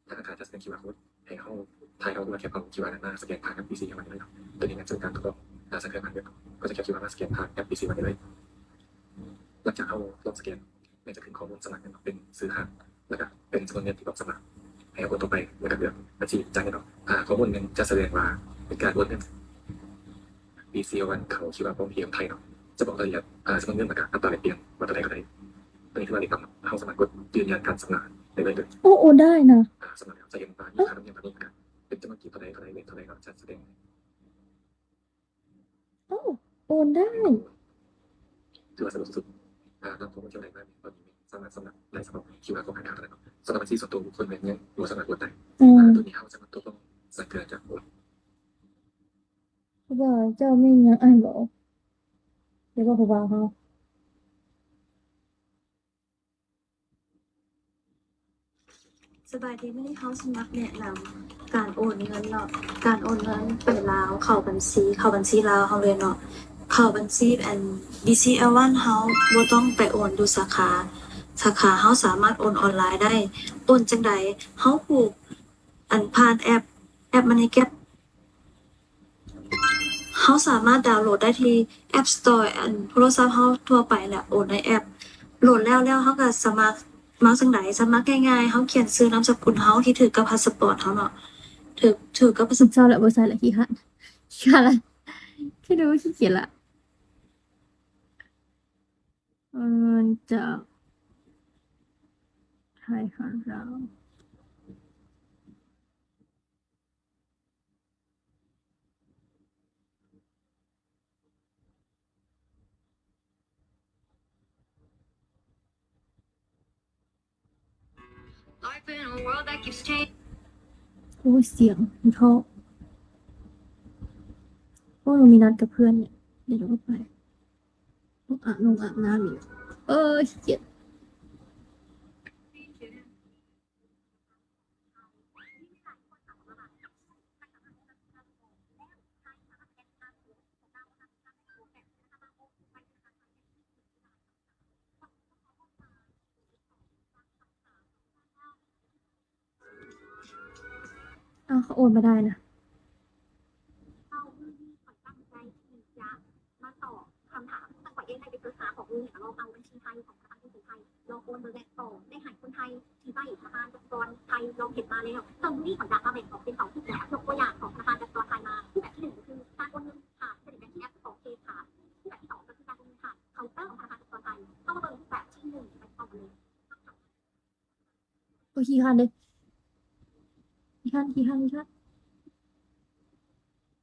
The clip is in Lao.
ທະນາຄານຈະສະແກນຄິວອາໂຄດໃຫ້ເຮົາ ຖ້າເຮົາ ຫຼືວ່າແຄັບເອົາຄິວອານັ້ນມາສະແກນຜ່ານແອັບບີຊີເອັນວັນໄດ້ເລີຍເນາະ. ໂຕນີ້ແມ່ນເຊິ່ງການທົດລອງ ອາ ໃສ່ເຄື່ອງຜ່ານເວັບ ກໍຈະແຄັບຄິວອາມາສະແກນຜ່ານແອັບບີຊີເອັນວັນໄດ້ເລີຍ. ຫຼັງຈາກເຮົາລອງສະແກນ ແມ່ນຈະຂຶ້ນຂໍ້ມູນສະໝັກເງິນເນາະ ເປັນຊື່ຮ້ານ ແລ້ວກະເປັນຈຳນວນເງິນທີ່ຕ້ອງສະໝັກ ໃຫ້ເຮົາກົດຕໍ່ໄປ ແລ້ວກະເລືອກບັນຊີຈ່າຍເງິນເນາະ. ອາ ຂໍ້ມູນໜຶ່ງຈະສະແດງວ່າເປັນການໂອນເງິນ ບີຊີເອັນວັນ ເຂົ້າຄິວອາໂຄດທີ່ເອັມໄທເນາະ ຈະບອກລາຍລະອຽດ ອາ ຈຳນວນເງິນ ແລ້ວກະອັດຕາແລກປ່ຽນວ່າເທົ່າໃດເທົ່າໃດ. ໂຕນີ້ຖືວ່າລຽບຮ້ອຍເນາະ ເຮົາສາມາດກົດຢືນຢັນການສຳລະໄດ້ເລີຍເດີ. ໂອ້ ໂອນໄດ້ນະ. ອາ ສຳລະແລ້ວຈະເຫັນວ່າມີຄ່າທຳນຽມເທົ່ານີ້ ແລ້ວກະເປັນຈຳນວນກີບເທົ່າໃດເທົ່າໃດ ເລດເທົ່າໃດເນາະ ຈະສະແດງ ໂອ້ ໂອນໄດ້ ຖືວ່າສະດວກສຸດໆ. ອາ ຕາມຂໍ້ມູນທີ່ໄດ້ມາ ຕອນນີ້ສາມາດສຳລະໄດ້ສະເພາະຄິວອາໂຄດທາງການເທົ່ານັ້ນເນາະ. ສຳລັບບັນຊີສ່ວນໂຕບຸກຄົນແມ່ນຍັງບໍ່ສາມາດໂອນໄດ້. ອືມ ອາ ໂຕນີ້ເຮົາສາມາດຕົກລົງສັງເກີນຈາກໂອນ ຜູ້ບ່າວເຈົ້າແມ່ນຫຍັງອ້າຍບອກ ແຕ່ວ່າຜູ້ບ່າວເຮົາ. ສະບາຍດີ ມື້ນີ້ເຮົາຊິມາແນະນຳການໂອນເງິນເນາະ ການໂອນເງິນໄປລາວ ເຂົ້າບັນຊີ ເຂົ້າບັນຊີລາວເຮົາເລີຍເນາະ ເຂົ້າບັນຊີອັນ ບີຊີເອັນວັນ ເຮົາບໍ່ຕ້ອງໄປໂອນຢູ່ສາຂາ ສາຂາ ເຮົາສາມາດໂອນອອນລາຍໄດ້. ໂອນຈັ່ງໃດ? ເຮົາຜູກອັນຜ່ານແອັບ ແອັບ MoneyGram ເຮົາສາມາດດາວໂຫຼດໄດ້ທີ່ App Store ອັນໂທລະສັບເຮົາທົ່ວໄປ ແລະ ໂອນໃນແອັບ ໂຫຼດແລ້ວ ແລ້ວເຮົາກະສະໝັກ ສະໝັກຈັ່ງໃດ? ສະໝັກງ່າຍໆ ເຮົາຂຽນຊື່ນາມສະກຸນເຮົາທີ່ຖືກກັບພາສປອດເຮົາເນາະ ຖືກ ຖືກກັບພາສ ເຊົາລະ ບໍ່ໃສ່ລະ ຂີ້ຄ້ານ ຂີ້ຄ້ານລະ ຄືດູຂີ້ຂຽດລະ. ເອີ ຈາກໄທຫາລາວ. ໂອ້ຍ ສຽງມັນເທາະ ໂອ້ຍ ມີນັດກັບເພື່ອນນີ້ ດຽວເຮົາໄປ ອາບນົງອາບນ້ຳອີກ ເອີຍ ຂີ້ກຽດ. ອ້າວ ເຂົາໂອນມາໄດ້ນະ. ເອົາ ມື້ນີ້ຂ້ອຍຕັ້ງໃຈທີ່ຈະມາຕອບຄຳຖາມ ຂ້ອຍເອງໄດ້ໄປເສີດຫາຂໍ້ມູນ ແລ້ວກະລອງເອົາບັນຊີໄທຂອງທະນາຄານກຸງໄທ ລອງໂອນເບິ່ງ ແລະ ກໍໄດ້ໃຫ້ຄົນໄທທີ່ໃຊ້ທະນາຄານກະສິກອນໄທລອງເຮັດມາແລ້ວ. ເຊິ່ງມື້ນີ້ຂ້ອຍົາກມາແບ່ງອອກເປັນສອງຮູບແບບ ຍົກຕົວຢ່າງຂອງທະນາຄານກະສິກອນໄທມາ. ຮູບແບບທີໜຶ່ງກໍຄືການໂອນເງິນຜ່ານອິນເຕີເນັດ ແລະ ແອັບຂອງເຄຄາ. ຮູບແບບທີສອງກໍຄືການໂອນເງິນຜ່ານເຄົາເຕີຂອງທະນາຄານກະສິກອນໄທ. ເຮົາມາເບິ່ງຮູບແບບທີໜຶ່ງໄປພ້ອມກັນເລີຍ. ໂອ້ຍ ຂີ້ຄ້ານເດ້ ຂີ້ຄ້ານ ຂີ້ຄ້ານ ຂີ້ຄ້ານ.